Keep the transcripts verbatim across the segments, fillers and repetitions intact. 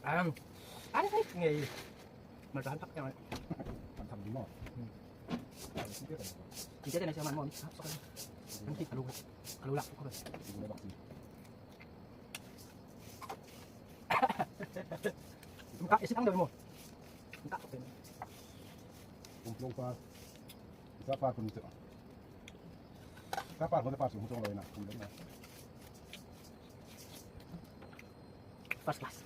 Ang, ada kali ngai. Mantap, mantap, ya. Mantap di mall. Hmm. Kita ada nasi aman, mall. Ah, sok aja. Nanti kalau, kalau laku, kau. Engkak, isi tang dah, mall. Engkak. Kumplong pa. Isa pa kun tu. Isa pa kun tu pa tu, mutong lo na. First class.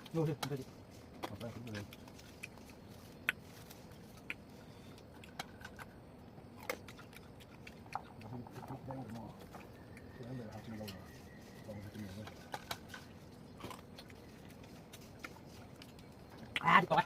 Lo, lo, tadi. Apa itu? Ah, di bawah.